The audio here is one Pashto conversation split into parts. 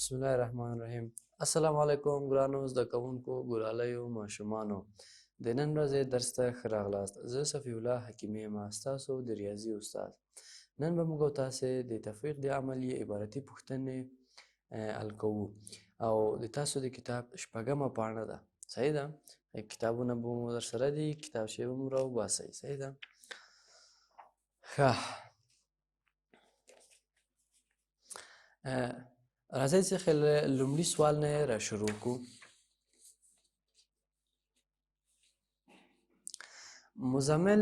بسم الله الرحمن الرحیم. السلام علیکم ګرانو زده کوونکو، ګلالیو ماشومانو، د نن ورځې درس ته ښه راغلاست. زه صفی الله حکیمي یم، ستاسو د ریاضي استاد. نن به موږ او تاسې د تفریق د عملیې عبارتي پوښتنې حل کوو او د تاسو د کتاب شپږمه پاڼه ده. صحیح ده؟ کتابونه به مو درسره دي، کتابچې به مو راوباسئ. صحیح ده؟ ښه، راځئ چې له لومړي سوال نه را شروع کو. مزمل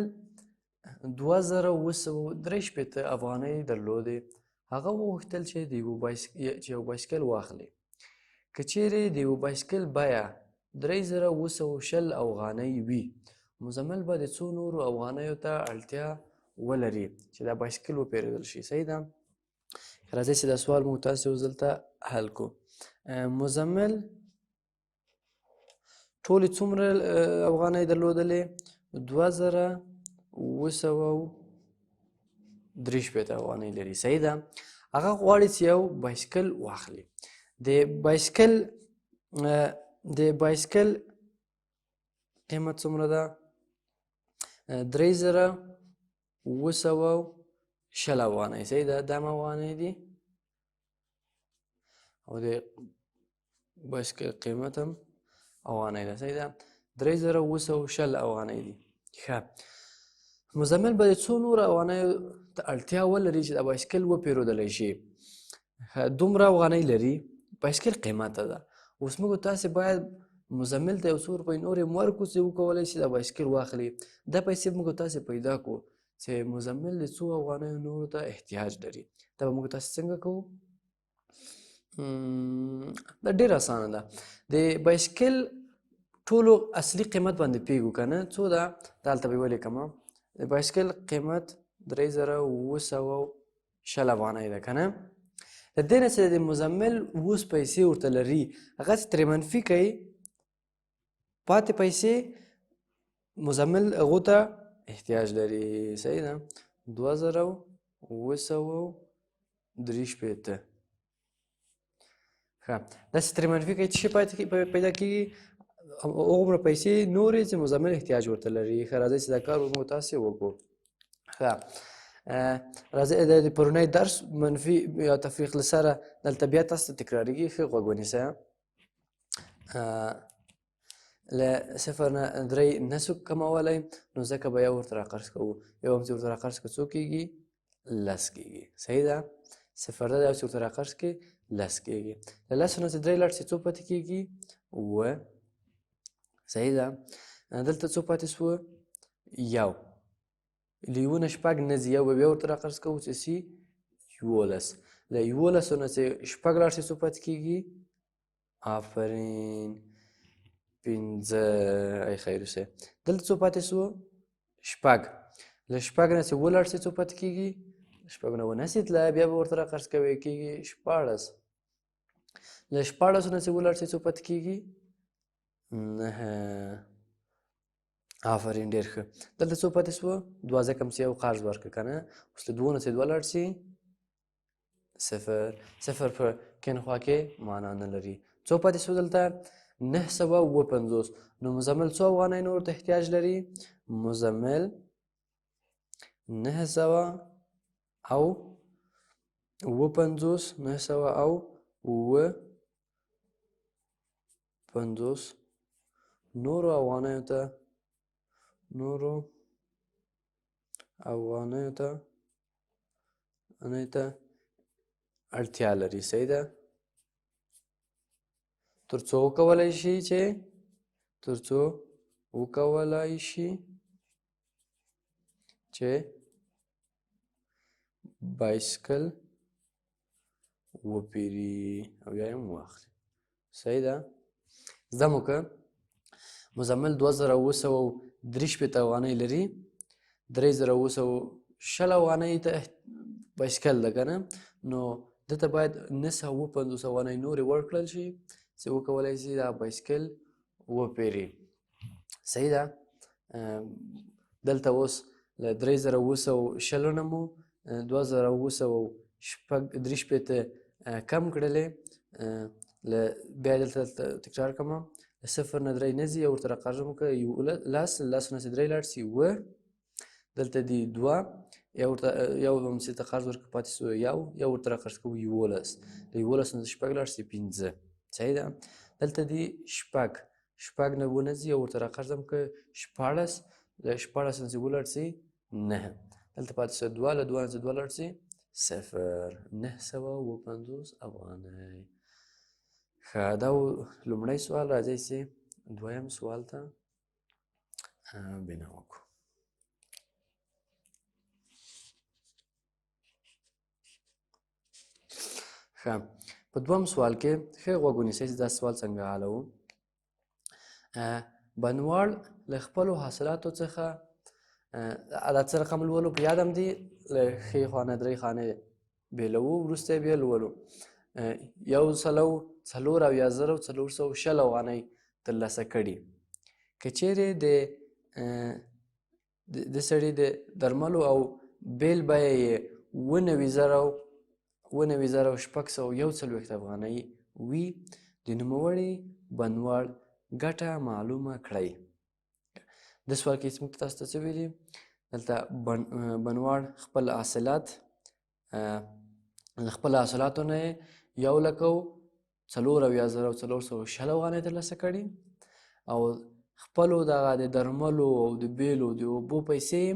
2763 افغانۍ درلودې. هغه وغوښتل چې د یو بایسکل واخلي. که چیرې د یو بایسکل بیه 3720 افغانۍ وي، مزمل به د څو نورو افغانیو ته اړتیا ولري چې دا بایسکل وپېرودل شي. صحیح ده؟ راځئ چې دا سوال موږ تاسې اوس دلته حل کړو. مزمل ټولې څومره افغانۍ درلودلې؟ 2763 افغانۍ لري. صحیح ده؟ هغه غواړي چې یو بایسکل واخلي. د بایسکل د بایسکل قیمت څومره ده؟ 3720 افغانۍ. صحیح ده؟ دا افغانۍ دي او د بایسکل قیمت هم افغانۍ ده. صحیح ده؟ 3720 افغانۍ دي. ښه، مزمل به د څو نورو افغانیو ته اړتیا ولري چې دا بایسکل وپېرودلی شي. دومره افغانۍ لري، بایسکل قیمته ده. اوس موږ تاسې باید مزمل ته یو څو روپۍ نورې هم ورکړو چې وکولی شي دا بایسکل واخلي. دا پیسې موږ تاسې پیدا کړو چې مزمل د څو افغانیو نورو ته احتیاج لري. دا به موږ تاسې څنګه کوو؟ دا ډېره اسانه ده. د بایسکل ټولو اصلي قیمت باندې پیږو که نه، څو ده؟ دا هلته به یې ولیکم. د بایسکل قیمت 3720 افغانۍ ده که نه. د دې نه چې د مزمل اوس پیسې ورته لري، هغه چې ترې منفي کوي، پاتې پیسې مزمل هغو ته احتیاج لري. صحیح ده؟ 2763. ښه، داسې ترې منفي کوي چې پاتې پیدا کېږي هغومره پیسې نورې چې مزمل احتیاج ورته لري. ښه، راځئ چې دا کار موږ تاسې وکړو. ښه، راځئ د پرونی درس منفي یا تفریق له سره دلته بیا تاسو ته تکرارېږي. ښه غوږ ونیسئ. له صفر نه درې نه څوک کمولی، نو ځکه به یو ورته راقرض کوو. یو هم چې ورته راقرض کړو څو کېږي؟ لس کېږي. صحیح ده؟ صفر ده، یو چې ورته راقرض کړي لس کېږي. له لسو نه چې درې لاړ شي څو پاتې کېږي؟ اووه. صحیح ده؟ دلته څو پاتې سوه؟ یو. له یوه نه شپږ نه ځي، یو به بیا ورته راقرض کوو چې سي 11. له یولسو نه چې شپږ لاړ شي څو پاتې کېږي؟ آفرین، پنځه. ای خیر اوسې. دلته څو پاتې سو؟ شپږ. له شپږ نه چې ولاړ سي څو پاتې کېږي؟ شپږ نه ونه سي تللی، بیا به ورته راقرض کوې، کېږي 16. له شپاړسو نه چې ولاړ سي څو پاتې کېږي؟ نهه. آفرین، ډېر ښه. دلته څو پاتې سوه؟ دوه، ځکه هم چې یو قرض ورکړه که نه. اوس له دوو نه چې دوه لاړ سي صفر، صفر په کین خوا کې معنا نه لري. څو پاتې سو دلته؟ 957. نو مزمل څو افغانۍ نور ته احتیاج لري؟ مزمل 957، 957 نورو افغانیو ته، نورو افغانیو ته ته اړتیا لري. صحیح ده؟ تر څو وکولای شي چې، تر څو وکولای شي چې بایسکل وپیري او یا یې هم واخلي. صحیح ده؟ زده مو که مزمل 2763 افغانۍ لري، 3720 افغانۍ ته بایسکل ده که نه، نو ده ته باید 957 افغانۍ نورې ورکړل شي چې وکولای شي دا بایسکل وپیري. صحیح ده؟ دلته اوس له 3720 نه مو 2763 کم کړلې، له بیا دلته تکرار کوم، له صفر نه درې نه ځي، یو ورته راقرض وکړه یو لس، له لسو نه چې درې لاړ سي اووه، دلته دي دوه، یو ورته یو به ته قرض ورکړه پاتې سو یو، یو ورته راقرض کوو 11، له 11 نه شپږ لاړ سي پنځه. صحیح ده. دلته دي شپږ، شپږ نه اووه نه ځي، یو ورته راقرض هم که 16، له 16 نه چې اووه لاړ سي نهه، دلته پاتې سو دوه، له دوه نه چې دوه لاړ سي صفر، 957 افغانۍ. ښه، دا و لومړی سوال. راځئ چې دویم سوال ته بنا وکړو. ښه، په دویم سوال کې ښه غوږ ونیسئ چې دا سوال څنګه حلوو. بنواړ له خپلو حاصلاتو څخه دا څه رقم لولو په یاد هم دي، له ښې خوا نه درې خانې بېلوو، وروسته یې بیا لولو. 174,420 افغانۍ ترلاسه کړي. که چیرې د سړي د درملو او بیل بیه یې 97,641 افغانۍ وي، د نوموړي بنواړ ګټه معلومه کړئ. د سوال کې موږ تاسو ته څه ویلي؟ دلته بنواړ خپل حاصلات له خپل حاصلاتو نه یې 174,420 افغانۍ ترلاسه کړي او خپلو دغه د درملو او د بیلو د اوبو پیسې یې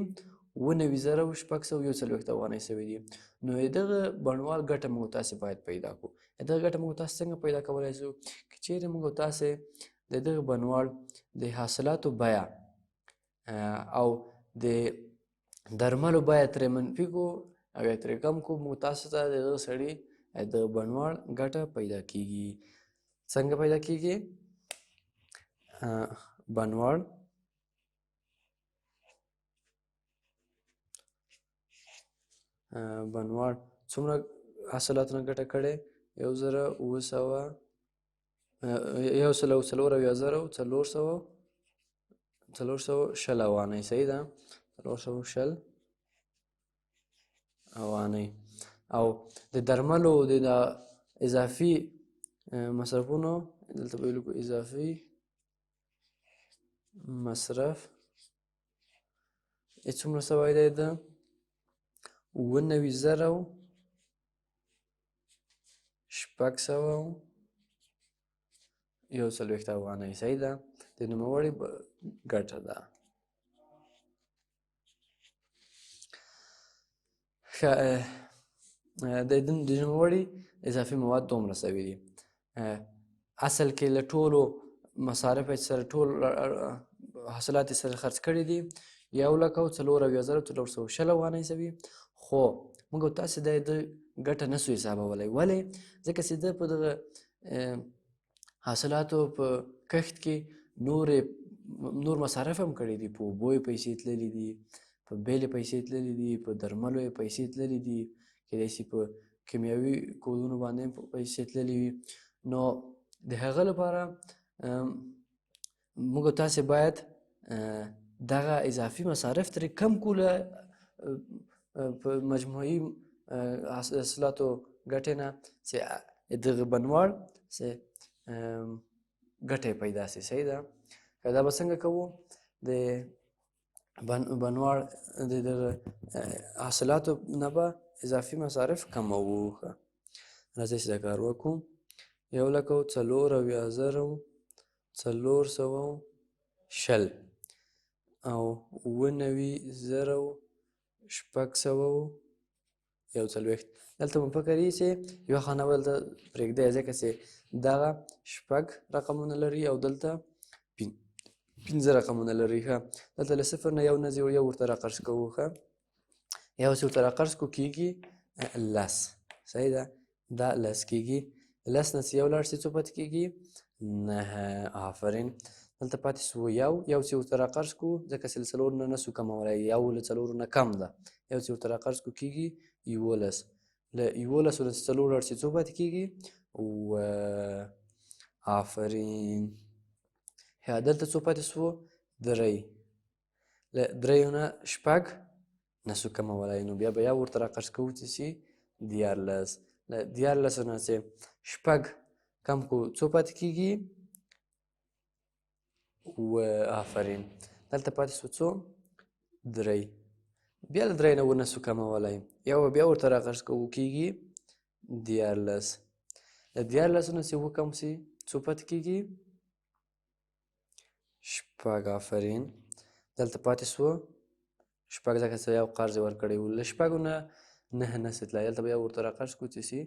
97,641 افغانۍ سوي دي. نو دغه بڼوال ګټه موږ تاسې باید پیدا کړو. دغه ګټه موږ تاسې څنګه پیدا کولی شو؟ که چیرې موږ تاسې د دغه بڼوال د حاصلاتو بیه او د درملو بیه ترې منفي کړو او یا ترې کم کړو، موږ تاسو ته د دغه سړي د بڼوال ګټه پیدا کیږي. څنګه پیدا کیږي؟ بڼوال بنواړ څومره حاصلاتو نه ګټه کړې؟ 1700، 174,400، 420 افغانۍ. صحیح ده، 420 افغانۍ. او د درملو د اضافي مصرفونو، دلته به یې لیکو اضافي مصرف یې څومره سوی دی؟ د 97,641 افغانۍ. صحیح ده، د نوموړي ګټه ده. ښه، د نوموړي اضافي مواد دومره سوي دي. اصل کې له ټولو مصارف یې سره ټول حاصلات یې سره خرڅ کړي دي 174,420 افغانۍ سوي. خو موږ تاسې د ده ګټه نه سو حسابولی. ولې؟ ځکه چې ده په دغه حاصلاتو په کښت کې نور مصارف هم کړي دي. په اوبو یې پیسې تللي دي، په بیلې پیسې تللي دي، په درملو یې پیسې تللي دي، کېدای شي په کیمیاوي کودونو باندې هم پیسې تللي وي. نو د هغه لپاره موږ تاسې باید دغه اضافي مصارف ترې کم کړو له په مجموعي حاصلاتو ګټې نه، چې دغه بنواړ چې ګټه یې پیدا سي. صحیح ده. که دا به څنګه کوو؟ د بنواړ د دغه حاصلاتو نه به اضافي مصارف کموو. ښه، راځئ چې دا کار وکړو. 174,420 او 97,641. دلته مو فکر یي چې یوه خانه به دلته پرېږدی، ځکه چې دغه شپږ رقمونه لري او دلته پنځه رقمونه لري. ښه، دلته له صفر نه یو نه ځي، یو ورته راقرض کوو. ښه، یو چې ورته راقرض کړو کېږي لس. صحیح ده، دا لس کېږي. لس نه چې یو لاړ شي څو پاتې کېږي؟ نهه. آفرین. دلته پاتې سو یو، یو چې ورته راقرض کړو، ځکه چې له څلور نه نه سو کمولی، یو له څلورو نه کم ده، یو چې ورته راقرض کړو کېږي 11. له یولسو نه چې څلور لاړ شي څو پاتې کېږي؟ اووه. آفرین. دلته څو پاتې سو؟ درې. له دریو نه شپږ نه سو کمولی، نو بیا به یو ورته راقرض کوو چې سي 13. له دیارلسو نه چې شپږ کم کو، څو پاتې کېږي؟ اووه. آفرین. دلته پاتې سو څو؟ درې. بیا له درې نه ونه سو کمولی، یو بیا ورته راقرض کوو، کېږي 13. له 13 نه چې اووه کم سي څو پاتې کېږي؟ شپږ. آفرین. دلته پاتې سو شپږ، ځکه چې یو قرض یې ورکړی و. له شپږو نه نهه نه سي تللی، دلته به یو ورته راقرض کړو چې سي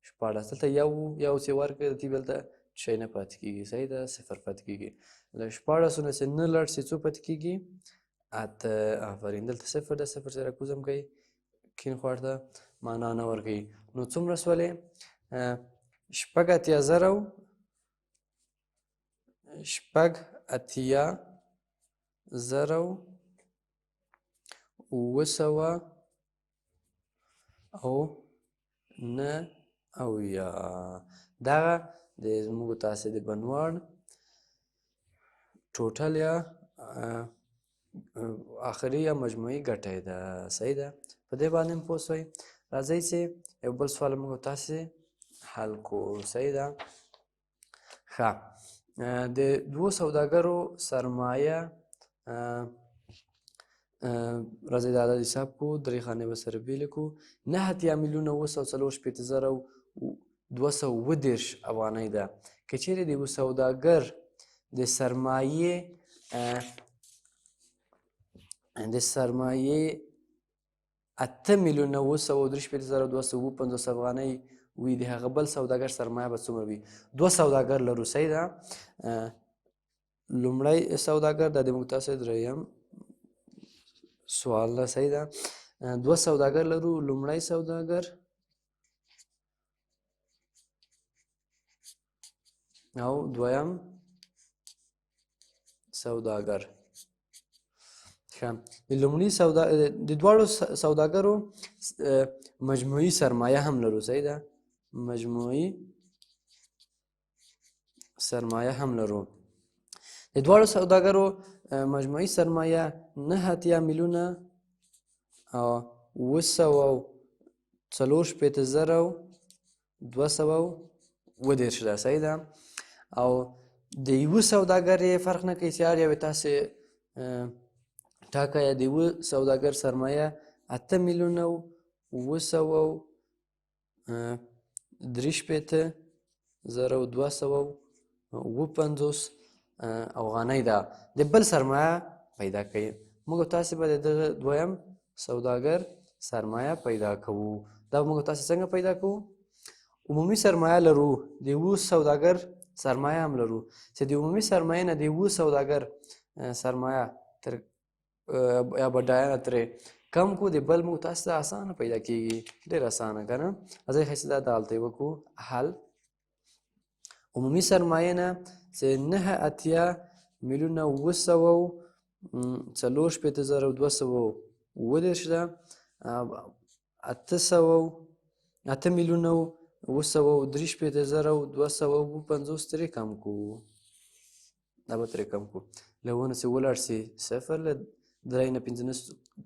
16. دلته یو یو چې ورکړي د دې دلته شی نه پاتې کېږي، صحیح ده، صفر پاتې کېږي. له 16 نه چې نه لاړ سي څو پاتې کېږي؟ اته. آفرین. دلته صفر ده، صفر چې راکوزم کوي کیڼ خوا ته معنا نه ورکوي. نو څومره سولې؟ 86,000 86,779. دغه د زموږ تاسې د بنوړ ټوټل یا آخري یا مجموعي ګټه ده، صحیح ده. په دې باندې هم پوه سوئ. راځئ چې یو بل سوال موږ تاسې حل کړو، صحیح ده. ښه، د دوو سوداګرو سرمایه، راځئ دا عدد حساب کړو، درې خانې به سره بېلې کړو. 89,746,237 افغانۍ ده. که چېرې د یوه سوداګر د سرمایې 8,763,257 افغانۍ وي، د هغه بل سوداګر سرمایه به څومره وي؟ دوه سوداګر لرو، صحیح ده. لومړی سوداګر دا د موږ تاسې درېیم سوال ده، صحیح ده. دوه سوداګر لرو، لومړی سوداګر او دویم سوداګر. ښه، د لومړي سودا د دواړو سوداګرو مجموعي سرمایه هم لرو، صحیح ده. مجموعي سرمایه هم لرو. د دواړو سوداګرو مجموعي سرمایه 89,746,237 ده، صحیح ده. او د یوه سوداګر یې فرق نه کوي چې هر یو یې تاسې ټاکه، د یوه سوداګر سرمایه 8,763,257 افغانۍ ده. د بل سرمایه پیدا کوي. موږ تاسې به د دغه دویم سوداګر سرمایه پیدا کوو. دا موږ تاسې څنګه پیدا کوو؟ عمومي سرمایه لرو، د یوه سوداګر سرمایه هم لرو، چې د عمومي سرمایې نه د یوه سوداګر سرمایه تر یا بډاینه ترې کم کړو، د بل موږ تاسې ته اسانه پیدا کېږي، ډېر اسانه که نه؟ راځئ ښه چې دا دغلته یې وکړو حل. عمومي سرمایې نه چې 89,764,237 ده، 8,763,257 ترې کم کړو، دا به ترې کم کړو. له اووه نه چې ولاړ سي صفر، له درې نه پنځه نه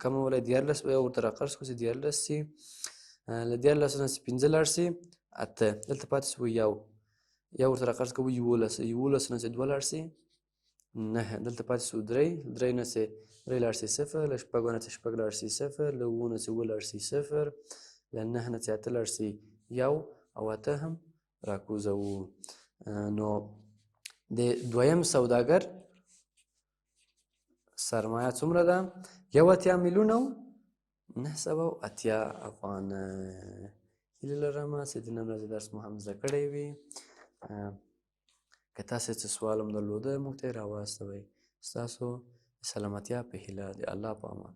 کمولی 13، بیا ورته راقرض کړو چې 13 سي، له 13 نه چې پنځه لاړ سي اته، دلته پاتې سو یو، یو ورته راقرض کوو 11، 11 نه چې دوه لاړ سي نهه، دلته پاتې سو درې، درې نه چې درې لاړ سي صفر، له شپږو نه چې شپږ لاړ سي صفر، له اوو نه چې اووه لاړ سي صفر، له نهه نه چې اته لاړ سي یو، او اته هم راکوزوو. نو د دویم سوداګر سرمایه څومره ده؟ 81,000,980 افغانۍ. هیله لرم چې د نن ورځې درس مو هم زده کړی وي. که تاسې څه سوال هم درلوده موږ ته یې راواستوئ. ستاسو د سلامتیا په هیله، د الله په امان.